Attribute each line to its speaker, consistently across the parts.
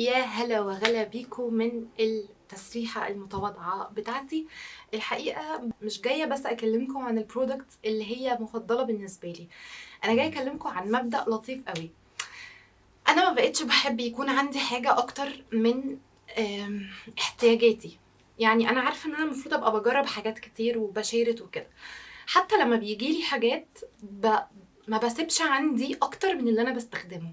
Speaker 1: يا هلا وغلا بيكو من التسريحة المتواضعة بتاعتي. الحقيقة مش جاية بس أكلمكم عن ال product اللي هي مفضلة بالنسبة لي، أنا جاية أكلمكم عن مبدأ لطيف قوي. أنا ما بقتش بحب يكون عندي حاجة أكتر من احتياجاتي. يعني أنا عارفة إن أنا المفروض أبقى بجرب حاجات كتير وبشارت وكده، حتى لما بيجيلي حاجات ما بسيبش عندي أكتر من اللي أنا بستخدمه،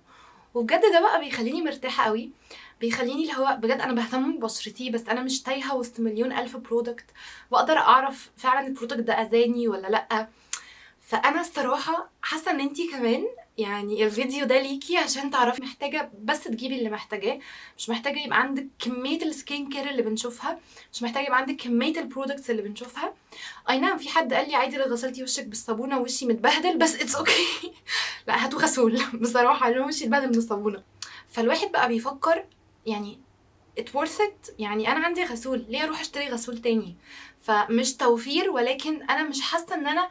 Speaker 1: وبجد ده بقى بيخليني مرتاحة قوي، بيخليني اللي هو بجد أنا بهتم ببشرتي، بس أنا مش تايهة وسط مليون ألف product، وأقدر أعرف فعلا ال product ده أذاني ولا لأ. فأنا الصراحة حاسة إن انتي كمان يعني الفيديو ده ليكي عشان تعرفي محتاجة بس تجيبي اللي محتاجاه، مش محتاجة يبقى عندك كمية ال skin care اللي بنشوفها، مش محتاجة يبقى عندك كمية ال products اللي بنشوفها. اي نعم في حد قال لي عادي لو غسلتي وشك بالصابونة وشي متبهدل، بس it's okay. لا هاتوا غسول بصراحة، لان وشي اتبهدل من الصابونة. فالواحد بقى بيفكر يعني it worth it، يعني انا عندي غسول ليه اروح اشتري غسول تاني؟ فمش توفير، ولكن انا مش حاسة ان انا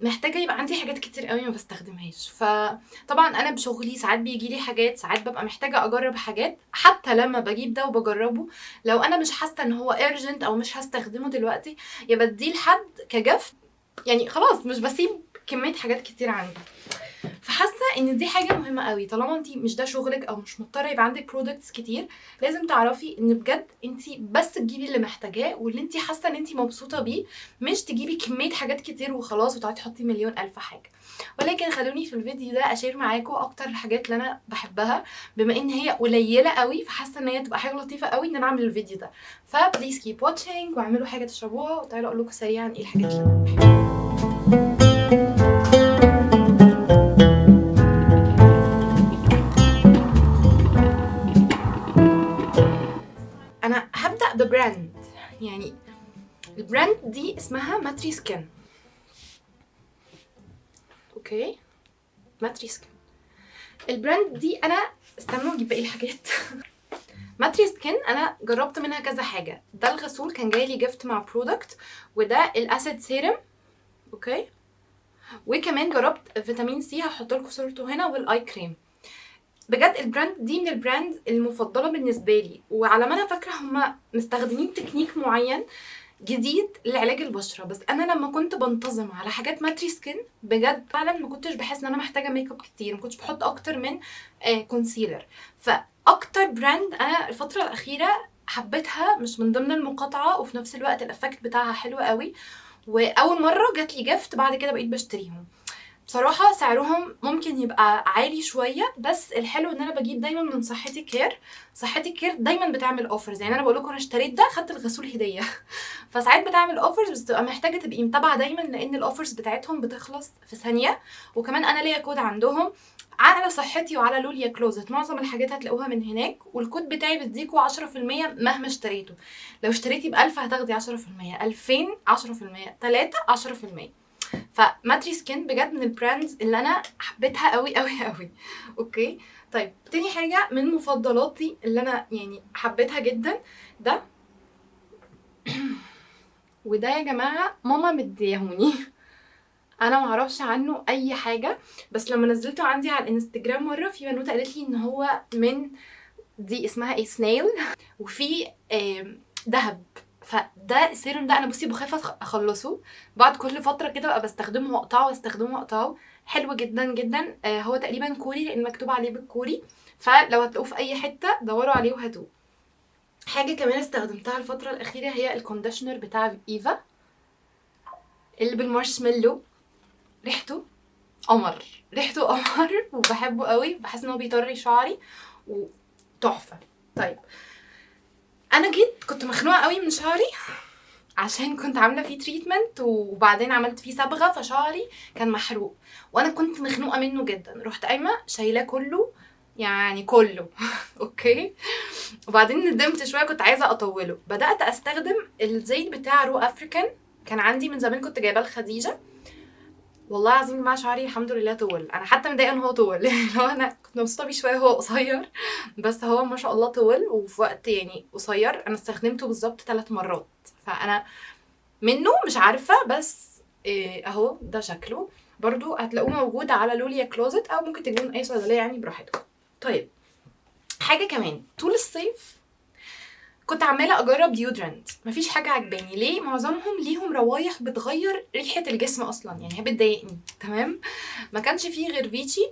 Speaker 1: محتاجة يبقى عندي حاجات كتير قوي ما بستخدمهاش. فطبعا انا بشغلي ساعات بيجي لي حاجات، ساعات ببقى محتاجة اجرب حاجات، حتى لما بجيب ده وبجربه لو انا مش حاسة ان هو urgent او مش هستخدمه دلوقتي يا بديه لحد ك gift، يعني خلاص مش بسيب كمية حاجات كتير عندي. فحاسة ان دي حاجة مهمة قوي، طالما انتي مش ده شغلك او مش مضطرة يبقى عندك products كتير، لازم تعرفي ان بجد انتي بس تجيبي اللي محتاجاه واللي انتي حاسة ان انتي مبسوطة بيه، مش تجيبي كمية حاجات كتير وخلاص وتقعدي تحطي مليون الف حاجة. ولكن خلوني في الفيديو ده اشير معاكم اكتر الحاجات اللي انا بحبها، بما ان هي قليلة قوي فحاسة ان هي تبقى حاجة لطيفة قوي ان انا اعمل الفيديو ده. ف please keep watching واعملوا حاجة تشربوها، وتعالوا اقول لكم سريعا ايه الحاجات اللي انا بحبها. انا هبدأ ب brand، يعني ال brand دي اسمها ماتري سكين. okay ماتري سكين ال brand دي انا استنوا اجيب باقي الحاجات. ماتري سكين انا جربت منها كذا حاجة. ده الغسول كان جاي لي gift مع product، وده ال acid serum. okay وكمان جربت فيتامين سي، هحط لكم صورته هنا، وال eye cream. بجد ال brand دي من ال brand المفضلة بالنسبة لي، وعلى ما انا فاكره هما مستخدمين تكنيك معين جديد لعلاج البشرة، بس انا لما كنت بنتظم على حاجات ماتري سكين بجد فعلا ما كنتش بحس ان انا محتاجه ميك اب كتير، ما كنتش بحط اكتر من concealer. فاكتر brand انا الفترة الاخيرة حبيتها، مش من ضمن المقاطعة، وفي نفس الوقت ال effect بتاعها حلو قوي، واول مرة جات لي gift بعد كده بقيت بشتريهم. بصراحة سعرهم ممكن يبقى عالي شوية، بس الحلو ان انا بجيب دايما من صحتي كير. صحتي كير دايما بتعمل offers، يعني انا بقول لكم انا اشتريت ده خدت الغسول هدية. فساعات بتعمل offers، بس تبقى محتاجة تبقي متابعة دايما لان ال offers بتاعتهم بتخلص في ثانية. وكمان انا ليا كود عندهم على صحتي وعلى لوليا كلوزت، معظم الحاجات هتلاقوها من هناك، والكود بتاعي بيديكوا 10% مهما اشتريتوا. لو اشتريتي ب1000 هتاخدي 10%، 2000 10%، 3 10%. فماتري سكين بجد من ال brands اللي انا حبيتها قوي قوي قوي. okay طيب تاني حاجة من مفضلاتي اللي انا يعني حبيتها جدا ده، وده يا جماعة ماما مديهوني، انا معرفش عنه اي حاجة، بس لما نزلته عندي على الانستجرام مرة في بنوته قالت لي ان هو من دي اسمها ايه snail، وفي دهب. فده السيروم ده انا بصي بخاف اخلصه، بعد كل فترة كده بقى بستخدمه واقطعه واستخدمه واقطعه. حلو جدا جدا. هو تقريبا كوري لان مكتوب عليه بالكوري، فلو هتلاقوه في اي حتة دوروا عليه وهاتوه. حاجة كمان استخدمتها الفترة الاخيرة هي ال conditioner بتاع ايفا اللي بالمارشميلو، ريحته قمر، ريحته قمر وبحبه قوي، بحس ان هو بيطري شعري وتحفه. طيب انا جيت كنت مخنوقه قوي من شعري عشان كنت عامله فيه treatment وبعدين عملت فيه صبغة، فشعري كان محروق وانا كنت مخنوقه منه جدا. رحت قايمة شايلاه كله، يعني كله. okay وبعدين ندمت شوية، كنت عايزه اطوله. بدات استخدم الزيت بتاع رو افريكان، كان عندي من زمان كنت جايباه لخديجه. والله العظيم يا جماعة شعري الحمد لله طول، انا حتى متضايقة ان هو طول. لو انا كنت مبسوطة بيه شوية هو قصير، بس هو ما شاء الله طول وفي وقت يعني قصير. انا استخدمته بالظبط 3 مرات، فانا منه مش عارفه، بس اهو ده شكله. برضو هتلاقوه موجود على لوليا كلوزت، او ممكن تجيبوه من اي صيدلية يعني براحتكم. طيب حاجة كمان، طول الصيف كنت عماله اجرب deodorant، مفيش حاجة عجباني. ليه؟ معظمهم ليهم روايح بتغير ريحه الجسم اصلا، يعني هي بتضايقني، تمام؟ ما كانش فيه غير فيتشي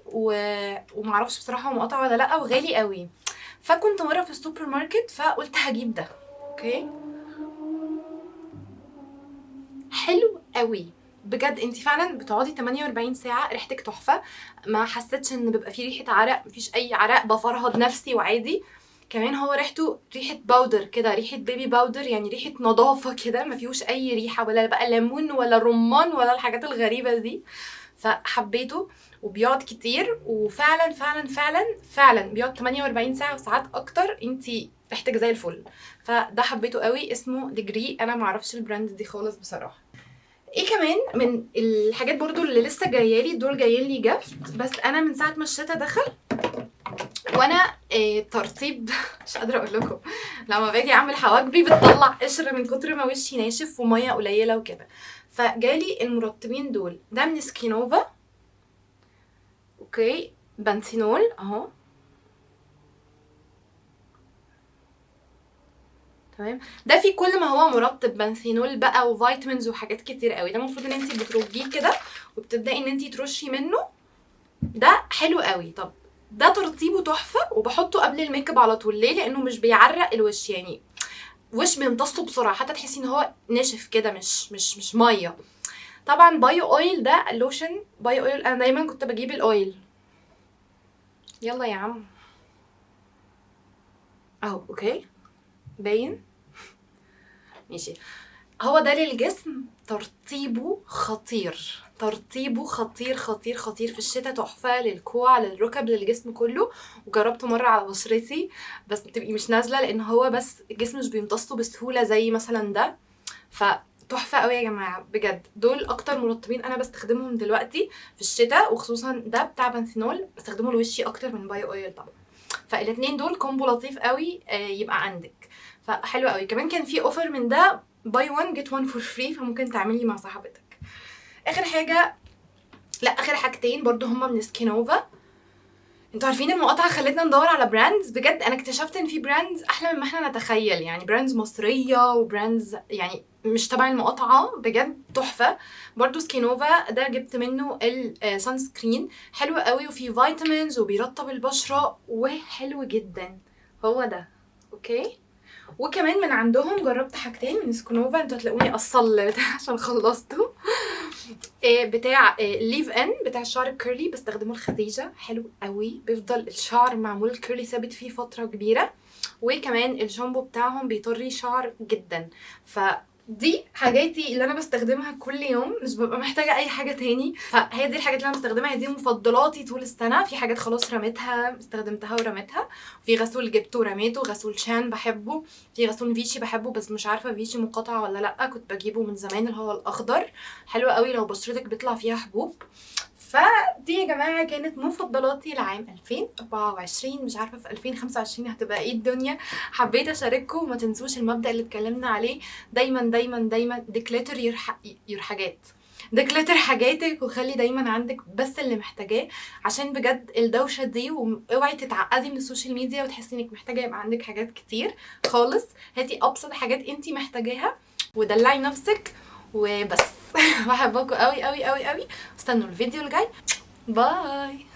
Speaker 1: ومعرفش بصراحة هو مقاطع ولا لا، وغالي قوي. فكنت مرة في السوبر ماركت فقلت هجيب ده. okay، حلو قوي بجد. انت فعلا بتقعدي 48 ساعة ريحتك تحفة، ما حسيتش ان بيبقى فيه ريحه عرق، مفيش اي عرق، بفرهد نفسي وعادي. كمان هو ريحته ريحه powder كده، ريحه baby powder، يعني ريحه نظافة كده، ما فيهوش اي ريحه ولا بقى ليمون ولا رمان ولا الحاجات الغريبة دي. فحبيته وبيقعد كتير، وفعلا فعلا فعلا فعلا بيقعد 48 ساعة وساعات اكتر، انتي ريحتك زي الفل. فده حبيته قوي، اسمه Degree. انا معرفش ال brand دي خالص بصراحة. ايه كمان من الحاجات برضو اللي لسه جايالي، دول جايين لي gift، بس انا من ساعة ما الشتا دخل وانا ترطيب مش قادرة اقول لكم، لما باجي اعمل حواجبي بتطلع قشرة من كتر ما وشي ناشف ومية قليله وكده. فجالي المرطبين دول، ده من سكينوفا، okay، بانثينول اهو، تمام. ده فيه كل ما هو مرطب، بانثينول بقى و vitamins وحاجات كتير قوي. ده المفروض ان انتي بترجيه كده وبتبداي ان انتي ترشي منه، ده حلو قوي. طب ده ترطيبه تحفة، وبحطه قبل الميك اب على طول. ليه؟ لانه مش بيعرق الوش، يعني وش بيمتصه بسرعة، حتى تحسي ان هو ناشف كده، مش مية. طبعا bio oil، ده lotion bio oil، انا دايما كنت بجيب ال oil. يلا يا عم اهو، okay باين ماشي. هو ده للجسم، ترطيبه خطير، ترطيبه خطير خطير خطير في الشتاء، تحفة للكوع للركب للجسم كله. وجربته مرة على بشرتي، بس بتبقي مش نازلة لان هو بس الجسم مش بيمتصه بسهولة زي مثلا ده. فتحفة قوي يا جماعة بجد. دول اكتر مرطبين انا بستخدمهم دلوقتي في الشتاء، وخصوصا ده بتاع بانثينول بستخدمه لوشي اكتر من bio oil طبعا. فالاتنين دول combo لطيف قوي، يبقى عندك، فحلو قوي. كمان كان في offer من ده buy 1 get 1 for free، فممكن تعملي مع صاحبتك. اخر حاجة، لا اخر حاجتين برضو هما من سكينوفا. انتوا عارفين المقاطعة خلتنا ندور على brands، بجد انا اكتشفت ان في brands احلى مما احنا نتخيل، يعني brands مصرية و brands يعني مش تبع المقاطعة، بجد تحفة. برضو سكينوفا ده جبت منه ال sunscreen، حلو قوي وفيه vitamins وبيرطب البشرة وحلو جدا، هو ده okay. وكمان من عندهم جربت حاجتين من سكينوفا، انتوا هتلاقوني اصل عشان خلصته. بتاع leave in بتاع الشعر ال curly، بستخدمه لخديجه، حلو قوي، بيفضل الشعر معمول ال curly ثابت فيه فترة كبيرة. وكمان الشامبو بتاعهم بيطري شعر جدا. فدي حاجاتي اللي انا بستخدمها كل يوم، مش ببقى محتاجه اي حاجة تاني. فهي دي الحاجات اللي انا بستخدمها، هي دي مفضلاتي طول السنة. في حاجات خلاص رميتها، استخدمتها ورميتها. في غسول جبته ورميته، غسول شان بحبه، في غسول فيشي بحبه بس مش عارفه فيشي مقاطعه ولا لا، كنت بجيبه من زمان اللي هو الاخضر، حلو قوي لو بشرتك بيطلع فيها حبوب. فدي يا جماعة كانت مفضلاتي لعام 2024، مش عارفه في 2025 هتبقى ايه الدنيا. حبيت اشارككم، وما تنسوش المبدا اللي اتكلمنا عليه، دايما دايما دايما declutter your حاجات، declutter حاجاتك، وخلي دايما عندك بس اللي محتاجاه، عشان بجد الدوشة دي، واوعي تتعقدي من ال social media وتحسي انك محتاجه يبقى عندك حاجات كتير خالص. هاتي ابسط حاجات انتي محتاجاها ودلعي نفسك وبس. بحبكم قوي قوي قوي قوي، استنوا الفيديو الجاي. bye.